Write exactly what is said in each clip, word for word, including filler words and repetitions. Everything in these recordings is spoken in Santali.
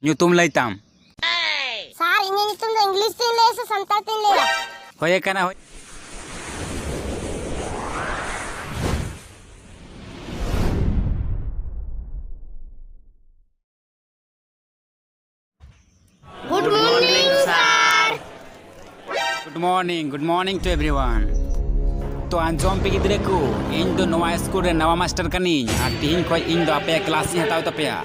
ᱧᱩᱛᱩᱢ ᱞᱟᱹᱭ ᱛᱟᱢ᱾ ᱥᱟᱨ, ᱤᱧᱟᱹᱜ ᱧᱩᱛᱩᱢ ᱫᱚ ᱤᱝᱞᱤᱥ ᱛᱤᱧ ᱞᱟᱹᱭᱟ ᱥᱮ ᱥᱟᱱᱛᱟᱲ ᱛᱤᱧ ᱞᱟᱹᱭᱟ? ᱦᱳᱭ ᱟᱠᱟᱱᱟ, ᱦᱳᱭ᱾ Good morning, sir. Good morning, good morning to everyone. ᱛᱚ ᱟᱸᱡᱚᱢ ᱯᱮ ᱜᱤᱫᱽᱨᱟᱹ ᱠᱚ, ᱤᱧ ᱫᱚ ᱱᱚᱣᱟ ᱥᱠᱩᱞ ᱨᱮ ᱱᱟᱣᱟ ᱢᱟᱥᱴᱟᱨ ᱠᱟᱹᱱᱟᱹᱧ ᱟᱨ ᱛᱤᱦᱤᱧ ᱠᱷᱚᱱ ᱤᱧ ᱫᱚ ᱟᱯᱮᱭᱟᱜ ᱠᱞᱟᱥ ᱤᱧ ᱦᱟᱛᱟᱣ ᱛᱟᱯᱮᱭᱟ᱾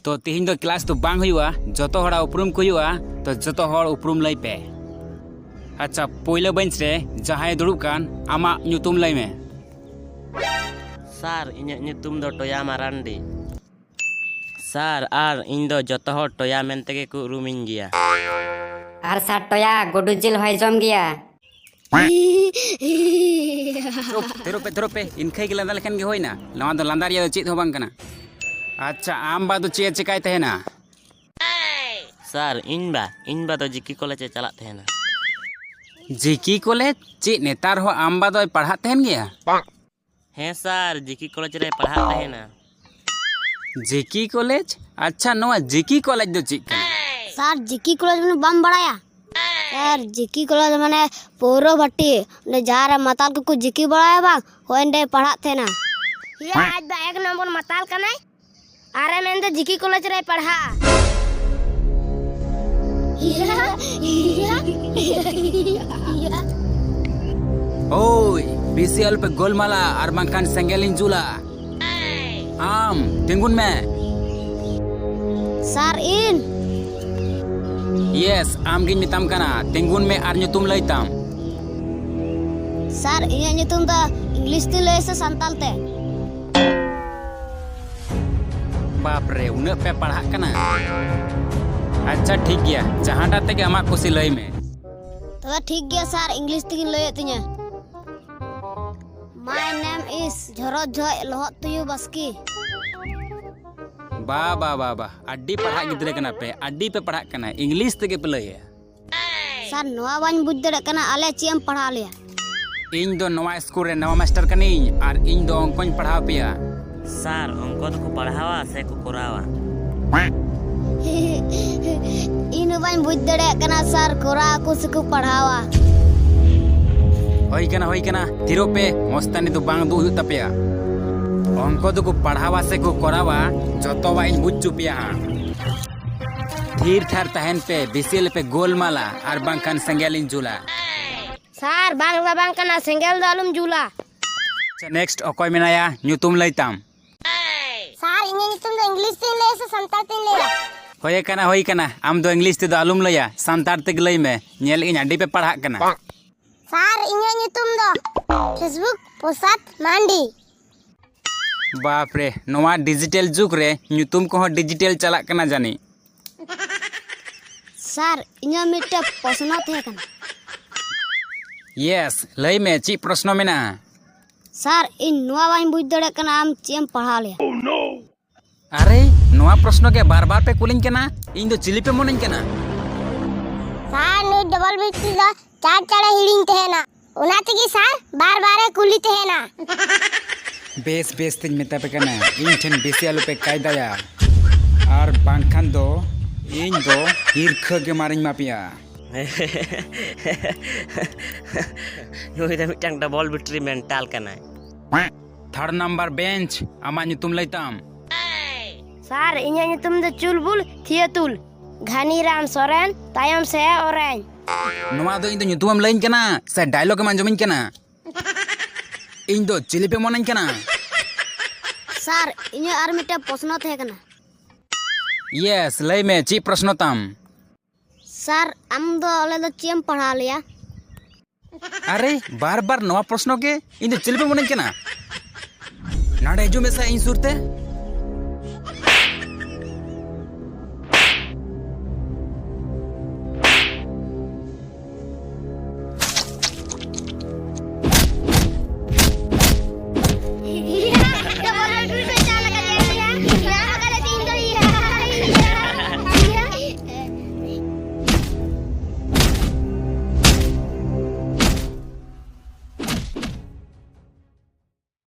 ᱛᱚ ᱛᱤᱦᱤᱧ ᱫᱚ ᱠᱞᱟᱥ ᱫᱚ ᱵᱟᱝ ᱦᱩᱭᱩᱜᱼᱟ, ᱡᱚᱛᱚ ᱦᱚᱲᱟᱜ ᱩᱯᱨᱩᱢ ᱠᱚ ᱦᱩᱭᱩᱜᱼᱟ᱾ ᱛᱚ ᱡᱚᱛᱚ ᱦᱚᱲ ᱩᱯᱨᱩᱢ ᱞᱟᱹᱭ ᱯᱮ᱾ ᱟᱪᱪᱷᱟ, ᱯᱳᱭᱞᱳ ᱵᱮᱧᱪ ᱨᱮ ᱡᱟᱦᱟᱸᱭ ᱫᱩᱲᱩᱵ ᱠᱟᱱ, ᱟᱢᱟᱜ ᱧᱩᱛᱩᱢ ᱞᱟᱹᱭ ᱢᱮ᱾ ᱥᱟᱨ, ᱤᱧᱟᱹᱜ ᱧᱩᱛᱩᱢ ᱫᱚ ᱴᱚᱭᱟ ᱢᱟᱨᱟᱱᱰᱤ᱾ ᱥᱟᱨ, ᱟᱨ ᱤᱧ ᱫᱚ ᱡᱚᱛᱚ ᱦᱚᱲ ᱴᱚᱭᱟ ᱢᱮᱱᱛᱮ ᱜᱮ ᱠᱚ ᱩᱨᱩᱢᱤᱧ ᱜᱮᱭᱟ᱾ ᱟᱨ ᱥᱟᱨ ᱴᱚᱭᱟ, ᱜᱩᱰᱩ ᱡᱤᱞ ᱦᱚᱸᱭ ᱡᱚᱢ ᱜᱮᱭᱟ᱾ ᱪᱩᱯ, ᱛᱷᱤᱨᱚᱜ ᱯᱮ, ᱛᱷᱤᱨᱚᱜ ᱯᱮ᱾ ᱤᱱᱠᱷᱟᱹ ᱜᱮ ᱞᱟᱸᱫᱟ ᱞᱮᱠᱷᱟᱱ ᱜᱮ ᱦᱩᱭᱱᱟ᱾ ᱱᱚᱣᱟ ᱫᱚ ᱞᱟᱸᱫᱟ ᱨᱮᱭᱟᱜ ᱫᱚ ᱪᱮᱫ ᱦᱚᱸ ᱵᱟᱝ ᱠᱟᱱᱟ᱾ ᱟᱪᱪᱷᱟ, ᱟᱢ ᱵᱟ ᱫᱚ ᱪᱮᱫ ᱮ ᱪᱮᱠᱟᱭ ᱛᱟᱦᱮᱱᱟ? ᱥᱟᱨ, ᱤᱧ ᱵᱟ, ᱤᱧ ᱵᱟ ᱫᱚ ᱡᱤ ᱠᱮ ᱠᱚᱞᱮᱡᱽ ᱮ ᱪᱟᱞᱟᱜ ᱛᱟᱦᱮᱱᱟ᱾ ᱡᱤ ᱠᱮ ᱠᱚᱞᱮᱡᱽ? ᱪᱮᱫ, ᱱᱮᱛᱟᱨ ᱦᱚᱸ ᱟᱢ ᱵᱟ ᱫᱚᱭ ᱯᱟᱲᱦᱟᱜ ᱛᱟᱦᱮᱱ ᱜᱮᱭᱟ? ᱦᱮᱸ ᱥᱟᱨ, ᱡᱤ ᱠᱮ ᱠᱚᱞᱮᱡᱽ ᱨᱮᱭ ᱯᱟᱲᱦᱟᱜ ᱛᱟᱦᱮᱱᱟ᱾ ᱡᱤ ᱠᱮ ᱠᱚᱞᱮᱡᱽ? ᱟᱪᱪᱷᱟ, ᱱᱚᱣᱟ ᱡᱤ ᱠᱮ ᱠᱚᱞᱮᱡᱽ ᱫᱚ ᱪᱮᱫ ᱠᱟᱱᱟ? ᱥᱟᱨ, ᱡᱤ ᱠᱮ ᱠᱚᱞᱮᱡᱽ ᱢᱟᱱᱮ ᱵᱟᱢ ᱵᱟᱲᱟᱭᱟ? ᱥᱟᱨ, ᱡᱤ ᱠᱮ ᱠᱚᱞᱮᱡᱽ ᱢᱟᱱᱮ ᱯᱟᱹᱣᱨᱟᱹ ᱵᱷᱟᱹᱴᱤ, ᱚᱸᱰᱮ ᱡᱟᱦᱟᱸ ᱨᱮ ᱢᱟᱛᱟᱞ ᱠᱚᱠᱚ ᱡᱤ ᱠᱮ ᱵᱟᱲᱟᱭᱟ ᱵᱟᱝ, ᱦᱳᱭ ᱚᱸᱰᱮ ᱯᱟᱲᱦᱟᱜ ᱛᱟᱦᱮᱱᱟ᱾ ᱭᱟ, ᱟᱡ ᱫᱚ ᱮᱠ ᱱᱚᱢᱵᱚᱨ ᱢᱟᱛᱟᱞ ᱠᱟᱱᱟᱭ᱾ ᱟᱨᱮ ᱢᱮᱱᱫᱟ ᱡᱤ ᱠᱮ ᱠᱚᱞᱮᱡᱽ ᱨᱮᱭ ᱯᱟᱲᱦᱟᱜᱼᱟ᱾ ᱳᱭ, ᱵᱮᱥᱤ ᱟᱞᱚᱯᱮ ᱜᱳᱞᱢᱟᱞᱟ, ᱟᱨ ᱵᱟᱝᱠᱷᱟᱱ ᱥᱮᱸᱜᱮᱞ ᱤᱧ ᱡᱩᱞᱟ᱾ ᱟᱢ, ᱛᱤᱸᱜᱩᱱ ᱢᱮ᱾ ᱥᱟᱨ, ᱤᱧ? ᱭᱮᱥ, ᱟᱢᱜᱤᱧ ᱢᱮᱛᱟᱢ ᱠᱟᱱᱟ, ᱛᱤᱸᱜᱩᱱ ᱢᱮ ᱟᱨ ᱧᱩᱛᱩᱢ ᱞᱟᱹᱭ ᱛᱟᱢ᱾ ᱥᱟᱨ, ᱤᱧᱟᱹᱜ ᱧᱩᱛᱩᱢ ᱫᱚ ᱤᱝᱞᱤᱥ ᱛᱮ ᱞᱟᱹᱭ ᱥᱮ ᱥᱟᱱᱛᱟᱲ ᱛᱮ? ᱵᱟᱯ ᱨᱮ, ᱩᱱᱟᱹᱜ ᱯᱮ ᱯᱟᱲᱦᱟᱜ ᱠᱟᱱᱟ? ᱟᱪᱪᱷᱟ, ᱴᱷᱤᱠ ᱜᱮᱭᱟ, ᱡᱟᱦᱟᱸᱴᱟᱜ ᱛᱮᱜᱮ ᱟᱢᱟᱜ ᱠᱩᱥᱤ, ᱞᱟᱹᱭ ᱢᱮ᱾ ᱛᱚᱵᱮ ᱴᱷᱤᱠ ᱜᱮᱭᱟ ᱥᱟᱨ, ᱤᱝᱞᱤᱥ ᱛᱮᱜᱤᱧ ᱞᱟᱹᱭᱮᱫ ᱛᱤᱧᱟᱹ᱾ My name is ᱡᱷᱚᱨᱚ ᱡᱷᱚᱡ ᱞᱚᱦᱚᱫ ᱛᱩᱭᱩ ᱵᱟᱥᱠᱮ᱾ ᱵᱟ, ᱵᱟ, ᱵᱟ, ᱵᱟ, ᱟᱹᱰᱤ ᱯᱟᱲᱦᱟᱜ ᱜᱤᱫᱽᱨᱟᱹ ᱠᱟᱱᱟ ᱯᱮ, ᱟᱹᱰᱤ ᱯᱮ ᱯᱟᱲᱦᱟᱜ ᱠᱟᱱᱟ, ᱤᱝᱞᱤᱥ ᱛᱮᱜᱮ ᱯᱮ ᱞᱟᱹᱭᱟ᱾ ᱥᱟᱨ, ᱱᱚᱣᱟ ᱵᱟᱹᱧ ᱵᱩᱡᱽ ᱫᱟᱲᱮᱭᱟᱜ ᱠᱟᱱᱟ, ᱟᱞᱮ ᱪᱮᱫ ᱮᱢ ᱯᱟᱲᱦᱟᱣ ᱞᱮᱭᱟ? ᱤᱧ ᱫᱚ ᱱᱚᱣᱟ ᱥᱠᱩᱞ ᱨᱮ ᱱᱟᱣᱟ ᱢᱟᱥᱴᱟᱨ ᱠᱟᱹᱱᱟᱹᱧ ᱟᱨ ᱤᱧ ᱫᱚ ᱚᱝᱠᱚᱧ ᱯᱟᱲᱦᱟᱣ ᱯᱮᱭᱟ᱾ ᱥᱟᱨ, ᱚᱝᱠᱚ ᱫᱚᱠᱚ ᱯᱟᱲᱦᱟᱣᱟ ᱥᱮ ᱠᱚ ᱠᱚᱨᱟᱣᱟ? ᱵᱟᱹᱧ ᱵᱩᱡᱽ ᱫᱟᱲᱮᱭᱟᱜ ᱠᱟᱱᱟ ᱥᱟᱨ, ᱠᱚᱨᱟᱣ ᱟᱠᱚ ᱥᱮᱠᱚ ᱯᱟᱲᱦᱟᱣᱟ? ᱦᱳᱭ ᱠᱟᱱᱟ, ᱦᱳᱭ ᱠᱟᱱᱟ, ᱛᱷᱤᱨᱚᱜ ᱯᱮ, ᱢᱚᱥᱛᱟᱱᱤ ᱫᱚ ᱵᱟᱝ ᱫᱩ ᱦᱩᱭᱩᱜ ᱛᱟᱯᱮᱭᱟ᱾ ᱚᱝᱠᱚ ᱫᱚᱠᱚ ᱯᱟᱲᱦᱟᱣᱟ ᱥᱮᱠᱚ ᱠᱚᱨᱟᱣᱟ, ᱡᱚᱛᱚᱣᱟᱜ ᱤᱧ ᱵᱩᱡᱽ ᱦᱚᱪᱚ ᱯᱮᱭᱟ ᱦᱟᱸᱜ᱾ ᱛᱷᱤᱨ ᱛᱷᱟᱨ ᱛᱟᱦᱮᱱ ᱯᱮ, ᱵᱮᱥᱤ ᱟᱞᱚᱯᱮ ᱜᱳᱞᱢᱟᱞᱟ, ᱟᱨ ᱵᱟᱝᱠᱷᱟᱱ ᱥᱮᱸᱜᱮᱞ ᱤᱧ ᱡᱩᱞᱟ᱾ ᱥᱟᱨ, ᱵᱟᱝ ᱫᱚ ᱵᱟᱝ ᱠᱟᱱᱟ, ᱥᱮᱸᱜᱮᱞ ᱫᱚ ᱟᱞᱚᱢ ᱡᱩᱞᱟ᱾ ᱟᱪᱪᱷᱟ, next ᱚᱠᱚᱭ ᱢᱮᱱᱟᱭᱟ? ᱧᱩᱛᱩᱢ ᱞᱟᱹᱭ ᱛᱟᱢ᱾ ᱥᱟᱨ, ᱤᱧᱟᱹᱜ ᱧᱩᱛᱩᱢ ᱫᱚ ᱤᱝᱞᱤᱥ ᱛᱤᱧ ᱞᱟᱹᱭᱟ ᱥᱮ ᱥᱟᱱᱛᱟᱲ ᱛᱤᱧ ᱞᱟᱹᱭᱟ? ᱦᱳᱭ ᱠᱟᱱᱟ, ᱦᱳᱭ ᱠᱟᱱᱟ, ᱟᱢ ᱫᱚ ᱤᱝᱞᱤᱥ ᱛᱮᱫᱚ ᱟᱞᱚᱢ ᱞᱟᱹᱭᱟ, ᱥᱟᱱᱛᱟᱲ ᱛᱮᱜᱮ ᱞᱟᱹᱭ ᱢᱮ, ᱧᱮᱞ ᱤᱧ ᱟᱹᱰᱤ ᱯᱮ ᱯᱟᱲᱦᱟᱜ ᱠᱟᱱᱟ᱾ ᱥᱟᱨ, ᱤᱧᱟᱹᱜ ᱧᱩᱛᱩᱢ ᱫᱚ Facebook ᱯᱨᱚᱥᱟᱫᱽ ᱢᱟᱱᱰᱤ᱾ ᱵᱟᱯ ᱨᱮ, ᱱᱚᱣᱟ ᱰᱤᱡᱤᱴᱟᱞ ᱡᱩᱜᱽ ᱨᱮ ᱧᱩᱛᱩᱢ ᱠᱚᱦᱚᱸ ᱰᱤᱡᱤᱴᱟᱞ ᱪᱟᱞᱟᱜ ᱠᱟᱱᱟ ᱡᱟᱹᱱᱤᱡ᱾ ᱥᱟᱨ, ᱤᱧᱟᱹᱜ ᱢᱤᱫᱴᱮᱱ ᱯᱨᱚᱥᱱᱚ ᱛᱟᱦᱮᱸ ᱠᱟᱱᱟ᱾ ᱭᱮᱥ, ᱞᱟᱹᱭ ᱢᱮ, ᱪᱮᱫ ᱯᱨᱚᱥᱱᱚ ᱢᱮᱱᱟᱜᱼᱟ? ᱥᱟᱨ, ᱤᱧ ᱱᱚᱣᱟ ᱵᱟᱹᱧ ᱵᱩᱡᱽ ᱫᱟᱲᱮᱭᱟᱜ ᱠᱟᱱᱟ, ᱟᱢ ᱪᱮᱫ ᱮᱢ ᱯᱟᱲᱦᱟᱣ ᱞᱮᱭᱟ? ᱟᱨᱮ, ᱱᱚᱣᱟ ᱯᱨᱚᱥᱱᱚ ᱜᱮ ᱵᱟᱨ ᱵᱟᱨ ᱯᱮ ᱠᱩᱞᱤᱧ ᱠᱟᱱᱟ, ᱤᱧ ᱫᱚ ᱪᱤᱞᱤ ᱯᱮ ᱢᱚᱱᱮᱧ ᱠᱟᱱᱟ? ᱥᱟᱨ, ᱱᱩᱭ ᱰᱚᱵᱚᱞ ᱵᱷᱤᱛᱨᱤ ᱫᱚ ᱪᱟᱲ ᱪᱟᱲᱮ ᱦᱤᱲᱤᱧ ᱛᱟᱦᱮᱱᱟ, ᱚᱱᱟ ᱛᱮᱜᱮ ᱥᱟᱨ ᱵᱟᱨ ᱵᱟᱨᱮ ᱠᱩᱞᱤ ᱛᱟᱦᱮᱱᱟ᱾ ᱵᱮᱥ ᱵᱮᱥ ᱛᱤᱧ ᱢᱮᱛᱟ ᱯᱮ ᱠᱟᱱᱟ, ᱤᱧ ᱴᱷᱮᱱ ᱵᱮᱥᱤ ᱟᱞᱚ ᱯᱮ ᱠᱟᱭᱫᱟᱭᱟ, ᱟᱨ ᱵᱟᱝᱠᱷᱟᱱ ᱫᱚ ᱤᱧ ᱫᱚ ᱦᱤᱨᱠᱷᱟᱹ ᱜᱮ ᱢᱟᱨᱤᱧ ᱮᱢᱟ ᱯᱮᱭᱟ᱾ ᱱᱩᱭ ᱫᱚ ᱢᱤᱫᱴᱟᱝ ᱰᱚᱵᱚᱞ ᱵᱮᱴᱨᱤ ᱢᱮᱱᱴᱟᱞ ᱠᱟᱱᱟᱭ᱾ ᱛᱷᱟᱨᱰ ᱱᱟᱢᱵᱟᱨ ᱵᱮᱧᱪ, ᱟᱢᱟᱜ ᱧᱩᱛᱩᱢ ᱞᱟᱹᱭ ᱛᱟᱢ᱾ ᱥᱟᱨ, ᱤᱧᱟᱹᱜ ᱧᱩᱛᱩᱢ ᱫᱚ ᱪᱩᱞᱵᱩᱞ ᱛᱷᱤᱭᱟᱹᱛᱩᱞ ᱜᱷᱟᱱᱤᱨᱟᱢ ᱥᱚᱨᱮᱱ, ᱛᱟᱭᱚᱢ ᱥᱮ ᱚᱨᱮᱧ᱾ ᱱᱚᱣᱟ ᱫᱚ ᱤᱧ ᱫᱚ ᱧᱩᱛᱩᱢ ᱮᱢ ᱞᱟᱹᱭᱟᱹᱧ ᱠᱟᱱᱟ ᱥᱮ ᱰᱟᱭᱞᱚᱜ ᱮᱢ ᱟᱸᱡᱚᱢᱟᱹᱧ ᱠᱟᱱᱟ? ᱤᱧ ᱫᱚ ᱪᱤᱞᱤ ᱯᱮ ᱢᱚᱱᱮᱧ ᱠᱟᱱᱟ? ᱥᱟᱨ, ᱤᱧᱟᱹᱜ ᱟᱨ ᱢᱤᱫᱴᱮᱱ ᱯᱨᱚᱥᱱᱚ ᱛᱟᱦᱮᱸ ᱠᱟᱱᱟ᱾ ᱭᱮᱥ, ᱞᱟᱹᱭ ᱢᱮ, ᱪᱮᱫ ᱯᱨᱚᱥᱱᱚ ᱛᱟᱢ? ᱥᱟᱨ, ᱟᱢ ᱫᱚ ᱟᱞᱮ ᱫᱚ ᱪᱮᱫ ᱮᱢ ᱯᱟᱲᱦᱟᱣ ᱞᱮᱭᱟ? ᱟᱨᱮ, ᱵᱟᱨ ᱵᱟᱨ ᱱᱚᱣᱟ ᱯᱨᱚᱥᱱᱚ ᱜᱮ? ᱤᱧ ᱫᱚ ᱪᱤᱞᱤ ᱯᱮ ᱢᱚᱱᱮᱧ ᱠᱟᱱᱟ? ᱱᱚᱰᱮ ᱦᱤᱡᱩᱜ ᱢᱮᱥᱮ ᱤᱧ ᱥᱩᱨ ᱛᱮ᱾